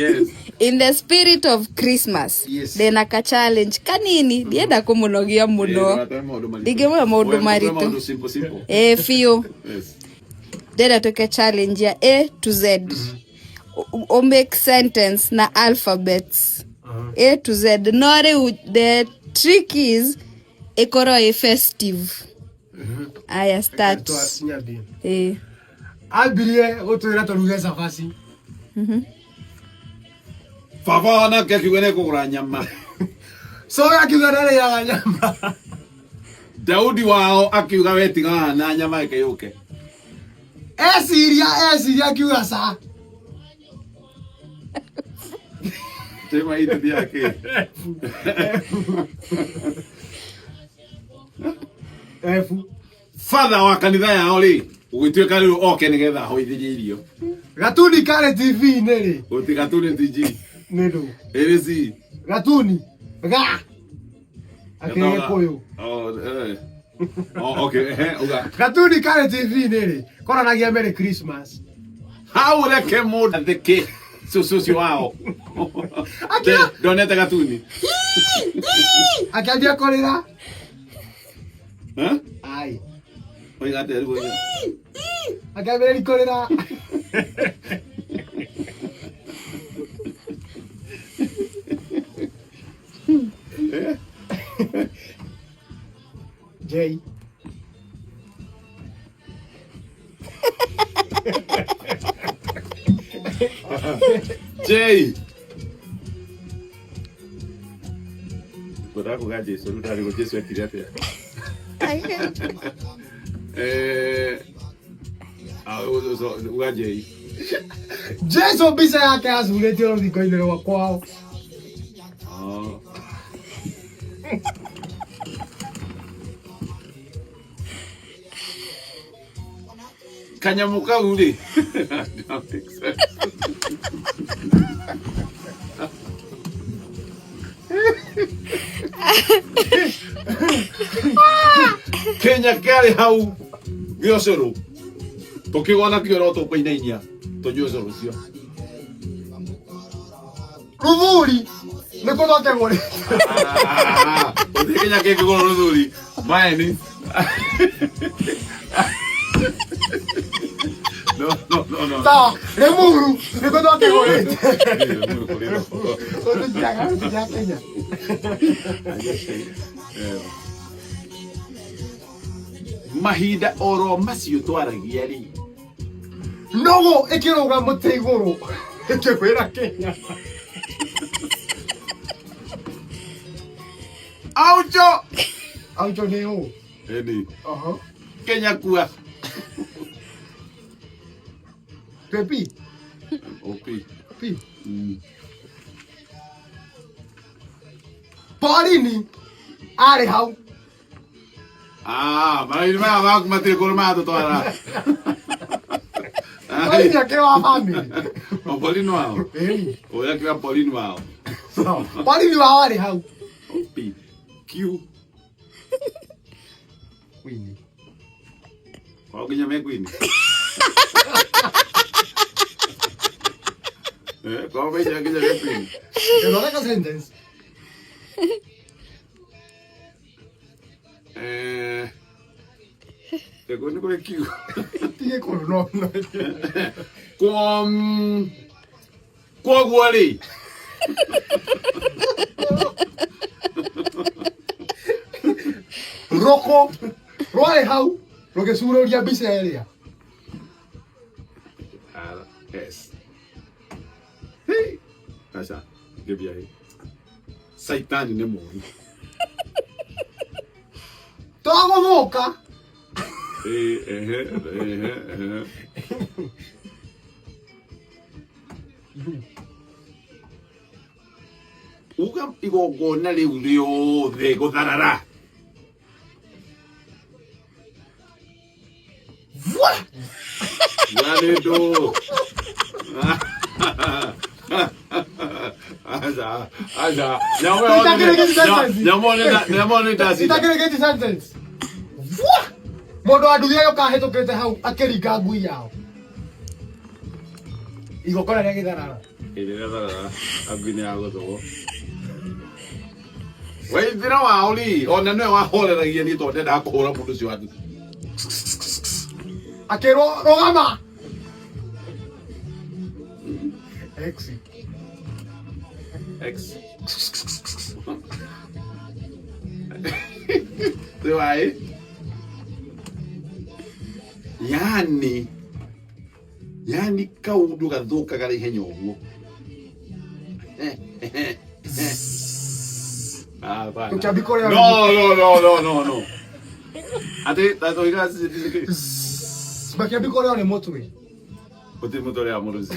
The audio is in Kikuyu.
Yes. In the spirit of Christmas, Yes. ndĩna ka challenge kanini, ndienda kũmũnogia mũno. Ndingĩmwĩra maũndũ maritũ. Maũndũ simple simple. Ĩ biũ. Yes. Ndĩrenda twĩke challenge ya A to Z. O make sentence na alphabets. A to Z. No rĩu the trick is ĩkorwo ĩ festive. Aya, start. Nyambie. Ĩ. Ambirie gũtwĩra tũruge cabaci. Baba nake akiuga nĩ kũgũra nyama. So akiuga ndarĩaga nyama. Daudi wao akiuga we tigana na nyama reke yũke. Eciria eciria akiuga ca. Tema hii tabia yake. Efu. Father wa kanitha yao rĩ gũgĩtuĩka rĩu oke nĩgetha ahoithĩrie irio. Gatuni karĩ TV-inĩ rĩ. Gũti gatuni ti G. Nĩ ndũ. Ĩrĩ C. Gatuni. Ga. Akĩgĩkũyũ. Oh, eh. Oh, okay. Eh, uga. Gatuni karĩ TV-inĩ rĩ. Konanagia Merry Christmas. Hau reke mũndũ atheke cũcũ ũcio wao. Akĩra- Ndonete gatuni. Akĩambia kũrĩra. Eh? Ai. Oiga atĩa rĩu oiga? Akĩambĩrĩria kũrĩra. J. J. Ngwendaga kuga Jesu rĩu ndarigwo Jesu ekire atĩa. Eh, ah, uga J. Jesu mbica yake yacurĩtio rũthingo-inĩ rwa kwao. Oh. Kanyamũ kau rĩ. Don't think so. Kenya kĩarĩ hau gĩa ũcũrũ tũkĩgwa nakĩo no tũkũinainia tũnyue ũcũrũ ũcio. Rũthuri nĩ kũ twakĩgũrĩte. Gũtirĩ Kenya kĩngĩgũrwo rũthuri maeni. No, no, no, no. Sawa, Limuru nĩ kũ twakĩgũrĩte. Tũticiaga tũtiaga Kenya. Mahinda oro macio twaragia rĩ. Nũgũ ĩkĩrũga mũtĩ igũrũ ĩkĩgwĩra Kenya. Aucho! Aucho nĩ ũ? Ĩni. Oho. Kenya kua. Pepi. Opi. Pi. Pauline arĩ hau. Ah, maraini maya maku matirĩ kũndũ maratũtwara. Pauline akĩrĩ wa family. O Pauline wao. Ĩni. Ũrĩa kĩra Pauline wao. Sawa. Pauline wao arĩ hau. P Q Queen. Kwao nginya me Queen. Eh, kwao nginya me Queen. Ĩthondeka sentence. Eh, Ego nĩ kũrĩ Q. Ti gĩkũyũ no no. Kwa kwoguo rĩ Rũkũ rwarĩ hau rũgĩcurũria mbica ĩrĩa. R S. Hey. Aca, ngĩmbia hĩ. Saitani nĩ mũru. Twagũthũka. Ĩ, ehe, ehe, ehe. Uga igongona rĩu rĩothe gũtharara. Vwa! Yarĩ ndũ. Aca, aca. Nyamũ ĩyo Itakĩrĩkĩti sentence. nyamũ ĩyo nĩ- nyamũ ĩyo nĩ ndacinda. Itakĩrĩkĩti sentence. Vwa! Mũndũ wa nduthi agĩũka ahĩtũkĩte hau akĩringa ngui yao. Igongona rĩa gĩthararo. Ĩrĩ gatharara angui nĩ yagũthwo. Waithira wao rĩ, ona nĩwe wahoreragia niĩ tondũ ndendaga kũhũra mũndũ ũcio wa. Akĩrwo rũgama. X. X. Rĩ waĩ. Yani yani kaundu gathukaga na ihenya ũguo. Ah, hapana. Tũkĩambia kũrĩa. No, no, no, no, no, no. Ati tatoiga Makĩambia kũrĩo nĩ mũtwe. Gũtirĩ mũtwe ũrĩa mũrũci.